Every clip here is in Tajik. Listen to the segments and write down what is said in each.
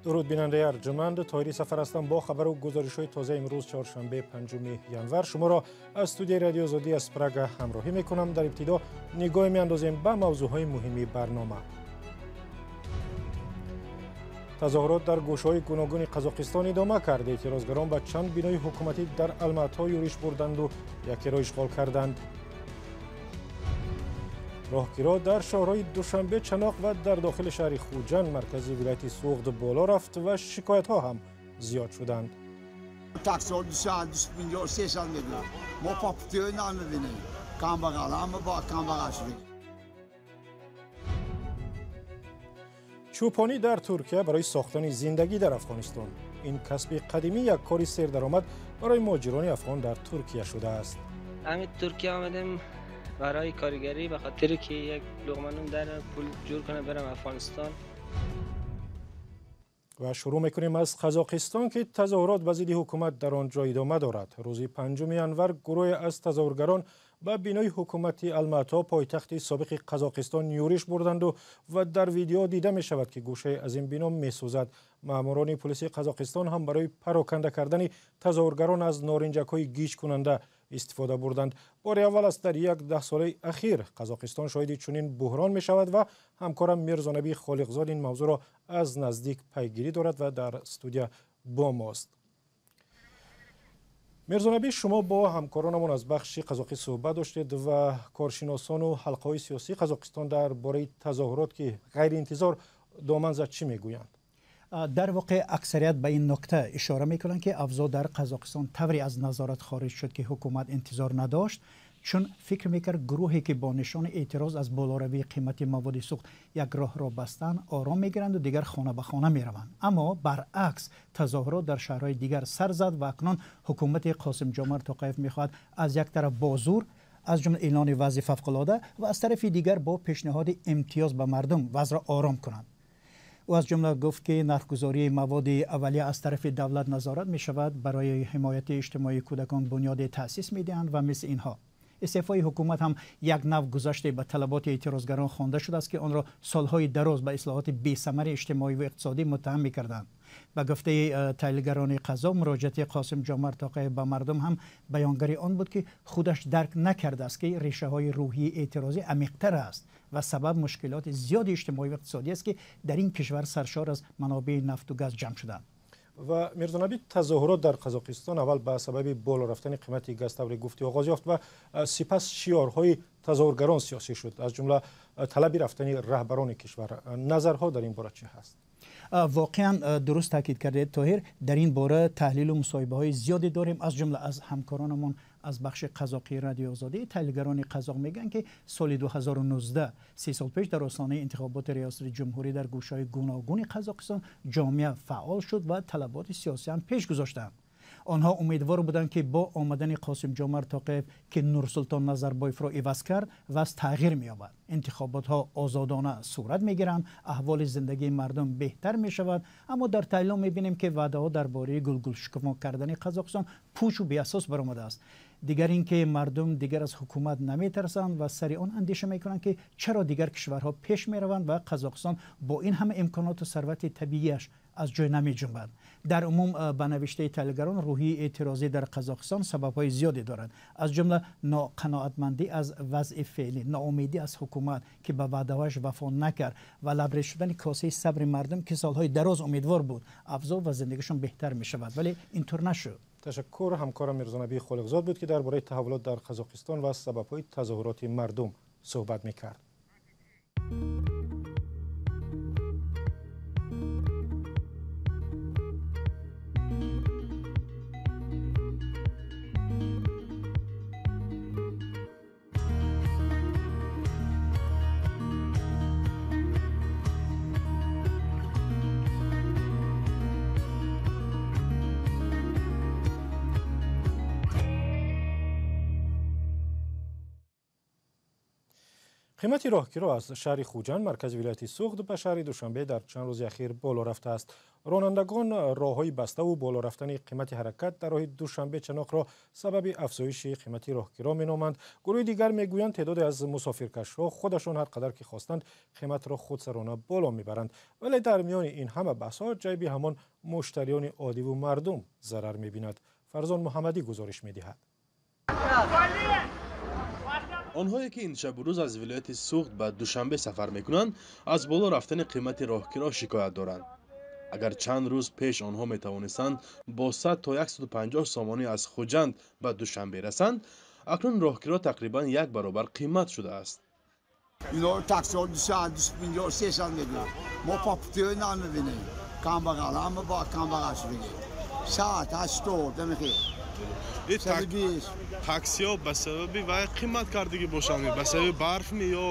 Дуруд бинандаи арҷманд, Тоҳири Сафар ҳастам бо хабару гузоришҳои тоза. Имрӯз чоршанбе, 5 январ, шуморо аз студияи Радиои Озодӣ аз Прага ҳамроҳӣ мекунам. Дар ибтидо нигоҳе меандозем ба мавзӯъҳои муҳими барнома. Тазоҳурот дар гӯшаҳои гуногуни Қазоқистон идома кард. Эътирозгарон ба чанд бинои ҳукуматӣ дар Алмато юриш бурданду якеро ишғол карданд. Роҳкиро дар шаҳрҳои Душанбе, Чаноқ ва дар дохили шаҳри Хуҷанд, маркази вилояти Суғд, боло рафт ва шикоятҳо ҳам зиёд шуданд. Таксиҳо 200, 250, 300 мегиранд. Мо папутиҳои намебинем. Камбағал, ҳама бо камбағал шудем. Чӯпонӣ дар Туркия барои сохтани зиндагӣ дар Афғонистон. Ин касби қадимӣ як кори сердаромад барои муҳоҷирони афғон дар Туркия шудааст. Ҳамин Туркия омадем барои коргарӣ, ба хотире ки як луқма нон дар пул ҷур кунам барам Афғонистон. Ва шурӯъ мекунем аз Қазоқистон, ки тазоҳурот ба зидди ҳукумат дар он ҷо идома дорад. Рӯзи 5 январ гурӯҳе аз тазоҳургарон ба бинои ҳукумати Алмато, пойтахти собиқи Қазоқистон, юриш бурданду ва дар видео дида мешавад, ки гӯшае аз ин бино месӯзад. Маъмурони полиси Қазоқистон ҳам барои пароканда кардани тазоҳургарон аз норинҷакҳои гиҷкунанда истифода бурданд. Бори аввал аст дар як даҳсолаи ахир Қазоқистон шоҳиди чунин буҳрон мешавад ва ҳамкорам Мирзонаби Холиқзод ин мавзӯъро аз наздик пайгирӣ дорад ва дар студия бо мост. Мирзонаби, шумо бо ҳамкоронамон аз бахши қазоқӣ суҳбат доштед ва коршиносону ҳалқаҳои сиёсии Қазоқистон дар бораи тазоҳурот, ки ғайриинтизор доман зад, чӣ мегӯянд? Дар воқеъ аксарият ба ин нукта ишора мекунанд, ки авзоъ дар Қазоқистон тавре аз назорат хориҷ шуд, ки ҳукумат интизор надошт, чун фикр мекард гурӯҳе ки бо нишони эътироз аз болоравии қимати маводи сӯхт як роҳро бастанд, ором мегиранду дигар хона ба хона мераванд. Аммо баръакс, тазоҳурот дар шаҳрҳои дигар сар зад ва акнун ҳукумати Қосимҷомар Тоқаев мехоҳад аз як тараф бо зур, аз ҷумла эълони вазъи фавқулода, ва аз тарафи дигар бо пешниҳоди имтиёз ба мардум вазъро ором кунад. Ӯ аз ҷумла гуфт, ки нархгузории маводи аввалия аз тарафи давлат назорат мешавад, барои ҳимояти иҷтимоии кӯдакон бунёде таъсис медиҳанд ва мисли инҳо. Истеъфои ҳукумат ҳам як нав гузаште ба талаботи эътирозгарон хонда шудааст, ки онро солҳои дароз ба ислоҳоти бесамари иҷтимоӣ ва иқтисодӣ муттаҳам мекарданд. Ба гуфтаи таҳлилгарони қазо, муроҷиати Қосимҷомар Тоқаев ба мардум ҳам баёнгари он буд, ки худаш дарк накардааст, ки решаҳои рӯҳии эътирозӣ амиқтар аст ва сабаб мушкилоти зиёди иҷтимоӣ ва иқтисодӣ аст, ки дар ин кишвар саршор аз манобеи нафту газ ҷамъ шуданд. Ва Мирзонаби, тазоҳурот дар Қазоқистон аввал ба сабаби боло рафтани қимати газ тавре гуфтӣ оғоз ёфт ва сипас шиорҳои тазоҳургарон сиёсӣ шуд, аз ҷумла талаби рафтани раҳбарони кишвар. Назарҳо дар ин бора чӣ ҳаст? Воқеан дуруст таъкид кардед, Тоҳир. Дар ин бора таҳлилу мусоҳибаҳои зиёде дорем, аз ҷумла аз ҳамкоронамон аз бахши қазоқии Радиои Озодӣ. Таҳлилгарони қазоқ мегӯянд, ки соли 2019, 3 сол пеш, дар остонаи интихоботи риёсати ҷумҳурӣ дар гӯшаҳои гуногуни Қазоқистон ҷомеа фаъол шуд ва талаботи сиёсӣ ҳам пеш гузоштанд. Онҳо умедвор буданд, ки бо омадани Қосимҷомар Тоқаев, ки Нурсултон Назарбоевро иваз кард, вазъ тағйир меёбад, интихоботҳо озодона сурат мегиранд, аҳволи зиндагии мардум беҳтар мешавад. Аммо дар таҳлилҳо мебинем, ки ваъдаҳо дар бораи гулгулшукуфо кардани Қазоқистон пӯчу беасос баромадааст. Дигар ин ки мардум дигар аз ҳукумат наметарсанд ва сари он андеша мекунанд, ки чаро дигар кишварҳо пеш мераванд ва Қазоқистон бо ин ҳама имконоту сарвати табиияш аз ҷой намеҷунбад. Дар умум, ба навиштаи таҳлилгарон, рӯҳии эътирозӣ дар Қазоқистон сабабҳои зиёде дорад, аз ҷумла ноқаноатмандӣ аз вазъи феълӣ, ноумедӣ аз ҳукумат, ки ба ваъдаҳояш вафо накард, ва лабрез шудани косаи сабри мардум, ки солҳои дароз умедвор буд авзоъ ва зиндагишон беҳтар мешавад, вале интур нашуд. Ташаккур. Ҳамкорам Мирзонаби Холиқзод буд, ки дар бораи таҳаввулот дар Қазоқистон ва сабабҳои тазоҳуроти мардум суҳбат мекард. Қимати роҳкиро аз шаҳри Хуҷанд, маркази вилояти Суғд, ба шаҳри Душанбе дар чанд рӯзи ахир боло рафтааст. Ронандагон роҳҳои баставу боло рафтани қимати ҳаракат дар роҳи Душанбе-Чаноқро сабаби афзоиши қимати роҳкиро меноманд. Гурӯҳи дигар мегӯянд, теъдоде аз мусофиркашҳо худашон ҳар қадар ки хостанд қиматро худсарона боло мебаранд. Вале дар миёни ин ҳама баҳсҳо ҷайби ҳамон муштариёни оддиву мардум зарар мебинад. Фарзон Муҳаммадӣ гузориш медиҳад. Онҳое ки ин шабу рӯз аз вилояти Суғд ба Душанбе сафар мекунанд, аз боло рафтани қимати роҳкиро шикоят доранд. Агар чанд рӯз пеш онҳо метавонистанд бо 100 то 150 сомонӣ аз Хуҷанд ба Душанбе расанд, акнун роҳкиро тақрибан як баробар қимат шудааст. Ино таксиҳо 200, 250, 300 мегиранд. Мо по путиҳои намебинем. Камбағал, ҳама бо камбағал шудагӣ. 100, 80 намехел. Таксиҳо ба сабаби вай қимат кардагӣ бошанд, ба сабаби барфми ё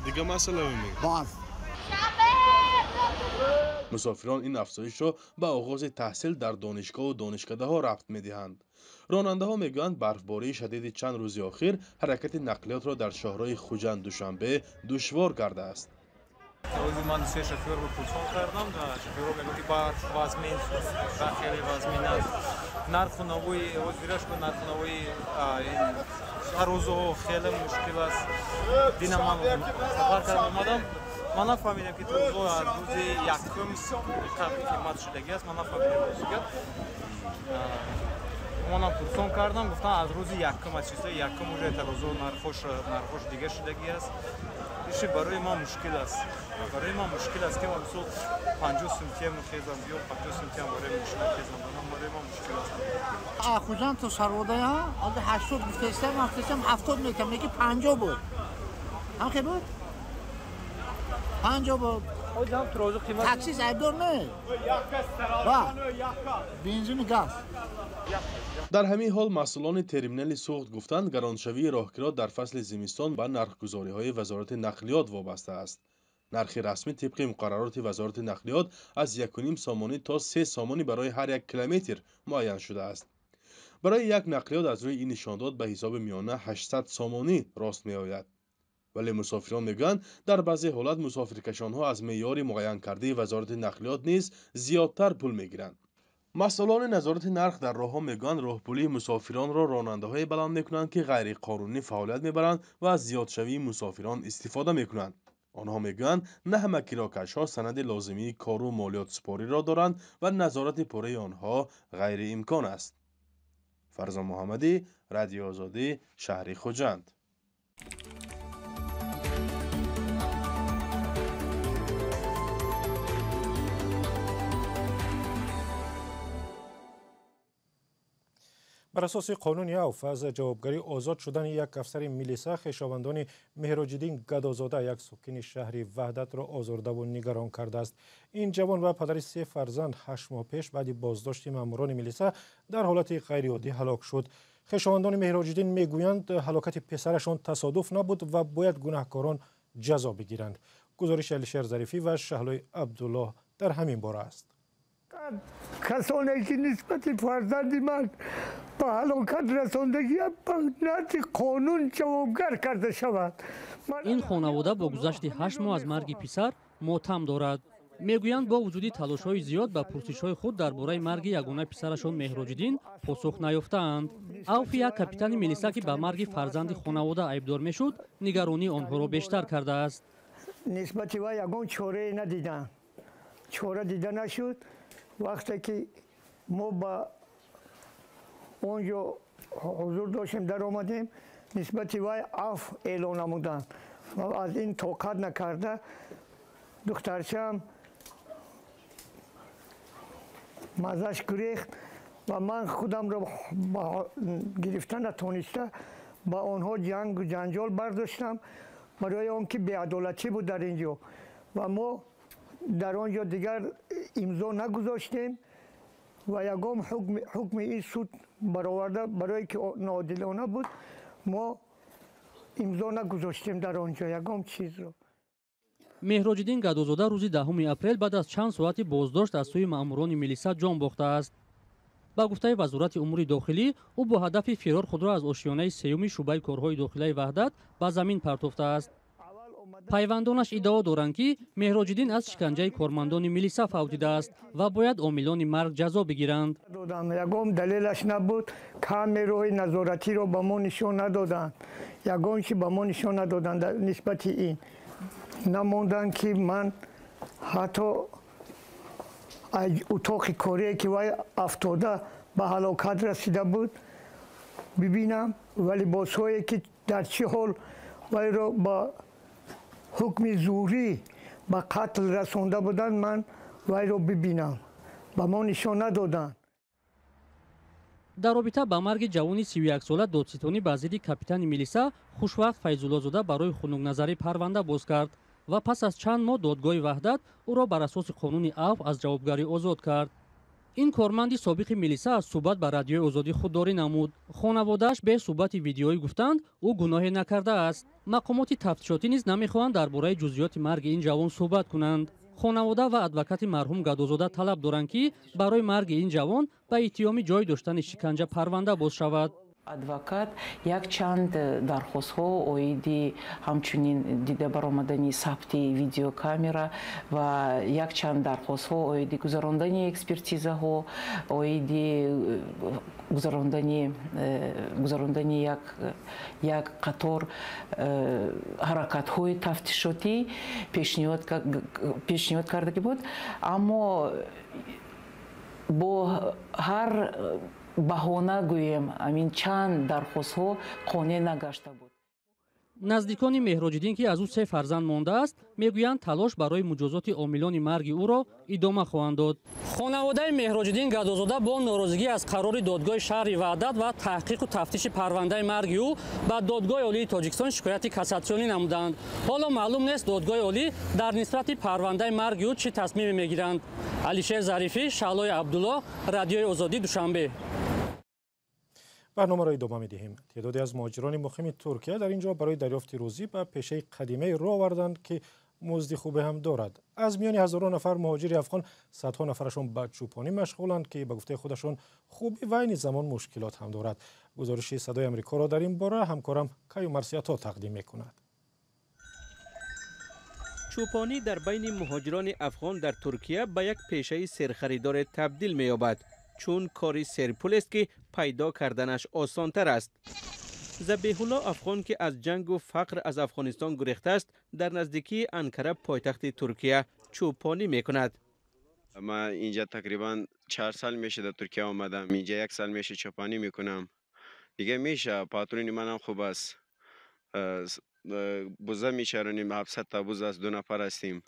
дига масъалаами? Барф. Мусофирон ин афзоишро ба оғози таҳсил дар донишгоҳу донишкадаҳо рабт медиҳанд. Ронандаҳо мегӯянд, барфбории шадиди чанд рӯзи охир ҳаракати нақлиётро дар шоҳроҳи Хуҷанд-Душанбе душвор кардааст. Рӯзи ман се шофёрро пурсон кардам, шофёрро мегӯяд, ки барф вазмин, хеле вазмин аст. Нарху навои ҳозираш ба нарху навои тарозуҳо хеле мушкил аст. Дина ман сафар кардам, омадам, ман нафаҳмидам, ки тарозуҳо аз рӯзи якум қимат шудагӣ аст. Ман нафаҳмидам рӯзига. Манам пурсон кардам, гуфтам аз рӯзи якум, аз числои якум уже тарозуҳо нархош дига шудагӣ аст. Иши барои ман мушкил аст. Барои ман мушкил аст, ки ман мисол 50 сумтиям хезам, ё 50 сумтиям барои мошина хезам, барои ман мушкил аст. Хуҷанд то Сарводая ҳозир 80 гуфтаистам, ман гуфтаистам 70 мекам, лекин 50 буд. Ҳам хел буд? 50 буд. Таксист айбдор не. Ва бензини газ. Дар ҳамин ҳол масъулони терминали Суғд гуфтанд, гароншавии роҳкиро дар фасли зимистон ба нархгузориҳои Вазорати нақлиёт вобаста аст. Нархи расмӣ тибқи муқаррароти Вазорати нақлиёт аз 1,5 сомонӣ то 3 сомонӣ барои ҳар як километр муайян шудааст. Барои як нақлиёт аз рӯи ин нишондод ба ҳисоби миёна 800 сомонӣ рост меояд. Вале мусофирон мегӯянд, дар баъзе ҳолат мусофиркашонҳо аз меъёри муайянкардаи Вазорати нақлиёт низ зиёдтар пул мегиранд. Масъулони назорати нарх дар роҳҳо мегӯянд, роҳпулии мусофиронро ронандаҳое баланд мекунанд, ки ғайриқонунӣ фаъолият мебаранд ва аз зиёдшавии мусофирон истифода мекунанд. Онҳо мегӯянд, на ҳама кирокашҳо санади лозимии кору молиётсупориро доранд ва назорати пурраи онҳо ғайриимкон аст. Фарзон Муҳаммадӣ, Радиои Озодӣ, шаҳри Хуҷанд. Бар асоси қонуни авф аз ҷавобгарӣ озод шудани як афсари милиса, хешовандони Меҳроҷиддин Гадозода, як сокини шаҳри Ваҳдатро озурдаву нигарон кардааст. Ин ҷавон ва падари се фарзанд 8 моҳ пеш баъди боздошти маъмурони милиса дар ҳолати ғайриоддӣ ҳалок шуд. Хешовандони Меҳроҷиддин мегӯянд, ҳалокати писарашон тасодуф набуд ва бояд гунаҳкорон ҷазо бигиранд. Гузориши Алишер Зарифӣ ва Шаҳлои Абдуллоҳ дар ҳамин бора аст. Касоне ки нисбати фарзанди ман ба ҳалокат расондагӣ ба назди қонун ҷавобгар карда шавад. Ин хонавода бо гузашти 8 моҳ аз марги писар мотам дорад. Мегӯянд, бо вуҷуди талошҳои зиёд ба пурсишҳои худ дар бораи марги ягона писарашон Меҳроҷиддин посух наёфтаанд. Авфи як капитани милиса, ки ба марги фарзанди хонавода айбдор мешуд, нигаронии онҳоро бештар кардааст. Нисбати вай ягон чорае надиданд. Чора дида нашуд. Вақте ки мо ба он ҷо ҳузур доштем, даромадем, нисбати вай афв эълон намуданд. Ва аз ин тоқат накарда духтарчаам маззаш гурехт ва ман худамро гирифта натониста ба онҳо ҷангу ҷанҷол бардоштам, барои он ки беадолатӣ буд дар ин ҷо. Ва мо дар он ҷо дигар имзо нагузоштем ва ягон ҳукми ин суд бароварда, барое ки ноодилона буд, мо имзо нагузоштем дар он ҷо ягон чизро. Меҳроҷиддин Гадозода рӯзи 10 апрел баъд аз чанд соати боздошт аз сӯи маъмурони милиса ҷон бохтааст. Ба гуфтаи Вазорати умури дохилӣ, ӯ бо ҳадафи фирор худро аз ошиёнаи сеюми шӯъбаи корҳои дохилаи Ваҳдат ба замин партофтааст. Пайвандонаш иддао доранд, ки Меҳроҷиддин аз шиканҷаи кормандони милиса фавтидааст ва бояд омилони марг ҷазо бигиранд. Ягон далелаш набуд, камераҳои назоратиро ба мо нишон надоданд, ягон чи ба мо нишон надоданд нисбати ин. Намонданд, ки ман ҳатто утоқи корие, ки вай афтода ба ҳалокат расида буд, бибинам ва либосҳое, ки дар чӣ ҳол вайро ба ҳукми зӯрӣ ба қатл расонда буданд, ман вайро бибинам. Ба мо нишон надоданд. Дар робита ба марги ҷавони 31-сола додситонӣ ба зидди капитани милиса Хушвақт Файзуллозода барои хунукназарӣ парванда боз кард ва пас аз чанд моҳ додгоҳи Ваҳдат ӯро бар асоси қонуни афв аз ҷавобгарӣ озод кард. Ин корманди собиқи милиса аз суҳбат ба Радиои Озодӣ худдорӣ намуд. Хонаводааш бе суҳбати видеоӣ гуфтанд, ӯ гуноҳе накардааст. Мақомоти тафтишотӣ низ намехоҳанд дар бораи ҷузъиёти марги ин ҷавон суҳбат кунанд. Хонавода ва адвокати марҳум Гадозода талаб доранд, ки барои марги ин ҷавон ба иттиҳоми ҷой доштани шиканҷа парванда боз шавад. Адвокат якчанд дархостҳо оиди ҳамчунин дида баромадани сабти видеокамера ва якчанд дархостҳо оиди гузарондани экспертизаҳо, оиди гузарондани як қатор ҳаракатҳои тафтишотӣ пешниҳод кардагӣ буд, аммо бо ҳар баҳона гӯем, амин чанд дархостҳо қонеъ нагашта буд. Наздикони Меҳроҷиддин, ки аз ӯ се фарзанд мондааст, мегӯянд, талош барои муҷозоти омилони марги ӯро идома хоҳанд дод. Хонаводаи Меҳроҷиддин Гадозода бо норозигӣ аз қарори додгоҳи шаҳри Ваҳдат ва таҳқиқу тафтиши парвандаи марги ӯ ба Додгоҳи Олии Тоҷикистон шикояти кассатсионӣ намуданд. Ҳоло маълум нест, додгоҳи олӣ дар нисбати парвандаи марги ӯ чӣ тасмиме мегиранд. Алишер Зарифӣ, Шаҳлои Абдуллоҳ, Радиои Озодӣ, Душанбе. Барномаро идома медиҳем. Теъдоде аз муҳоҷирони муқими Туркия дар ин ҷо барои дарёфти рӯзӣ ба пешаи қадимае роҳ оварданд, ки музди хубе ҳам дорад. Аз миёни ҳазорон нафар муҳоҷири афғон садҳо нафарашон ба чӯпонӣ машғуланд, ки ба гуфтаи худашон хубӣ ва айни замон мушкилот ҳам дорад. Гузориши Садои Амрикоро дар ин бора ҳамкорам Каю Марсиято тақдим мекунад. Чӯпонӣ дар байни муҳоҷирони афғон дар Туркия ба як пешаи серхаридоре табдил меёбад, чун кори серпул аст, ки пайдо карданаш осонтар аст. Забеҳулло Афғон, ки аз ҷангу фақр аз Афғонистон гурехтааст, дар наздикии Анкара, пойтахти Туркия, чӯпонӣ мекунад. Ман инҷа тақрибан 4 сол меша дар Туркия омадам. Инҷа як сол меша чӯпонӣ мекунам. Дига меша, патрони манам хуб аст. Буза мечаронем, 700 та буз аст, ду нафар ҳастем.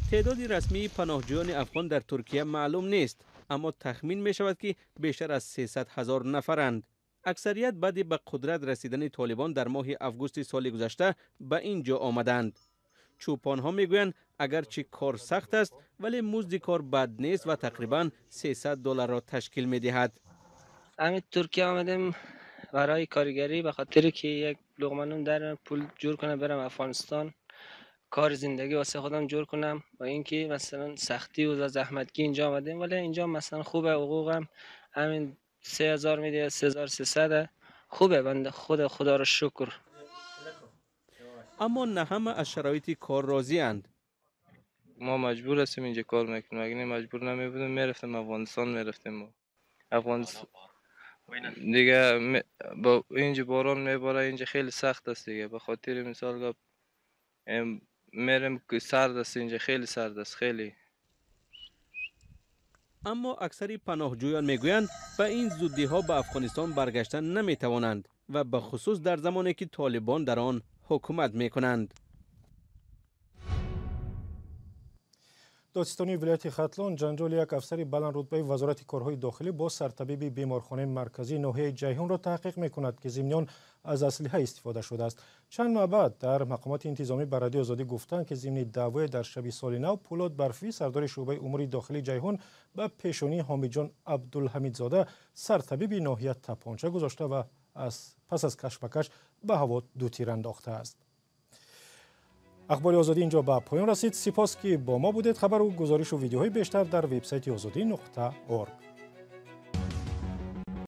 Теъдоди расмии паноҳҷӯёни афғон дар Туркия маълум нест, аммо тахмин мешавад, ки бештар аз 300 ҳазор нафаранд. Аксарият баъди ба қудрат расидани Толибон дар моҳи августи соли гузашта ба ин ҷо омаданд. Чӯпонҳо мегӯянд, агарчи кор сахт аст, вале музди кор бад нест ва тақрибан 300 долларро ташкил медиҳад. Ҳамин Туркия омадем барои коргарӣ, ба хотире ки як луқма нон дар пул ҷур кунам, برم افغانستان کار زندگی واسه خودم جور کنم و اینکه مثلا سختی و زحمتگی اینجا آمدیم، ولی اینجا مثلا خوبه. حقوقم همین 3000 میده، 3300، خوبه بنده خدا، خدا رو شکر. اما نه همه از شرایط کار راضی اند. ما مجبور هستیم اینجا کار میکنیم. اگه نه مجبور نمی بودیم، میرفتیم افغانستان، میرفتیم ما افغانستان دیگه. با اینجا باران میباره، اینجا خیلی سخت است دیگه. به خاطر مثال میرم که سرد است اینجا، خیلی سرد است، خیلی. اما اکثر پناهجویان میگویند به این زودی ها به افغانستان برگشتن نمیتوانند و به خصوص در زمانی که طالبان در آن حکومت میکنند. Додситонии вилояти Хатлон ҷанҷоли як афсари баландрутбаи Вазорати корҳои дохилӣ бо сартабиби беморхонаи марказии ноҳияи Ҷайҳунро таҳқиқ мекунад, ки зимни он аз аслиҳа истифода шудааст. Чанд моҳ баъд дар мақомоти интизомӣ ба Радиои Озодӣ гуфтанд, ки зимни даъвое дар шаби соли нав Пӯлод Барфӣ, сардори шӯъбаи умури дохилии Ҷайҳун, ба пешонии Ҳомиҷон Абдулҳамидзода, сартабиби ноҳия, тапонча гузошта ва пас аз кашмакаш ба ҳаво ду тир андохтааст. Ахбори Озодӣ инҷо ба поён расид. Сипос, ки бо мо будед. Хабару гузоришу видеоҳои бештар дар вебсайти озодӣ.орг.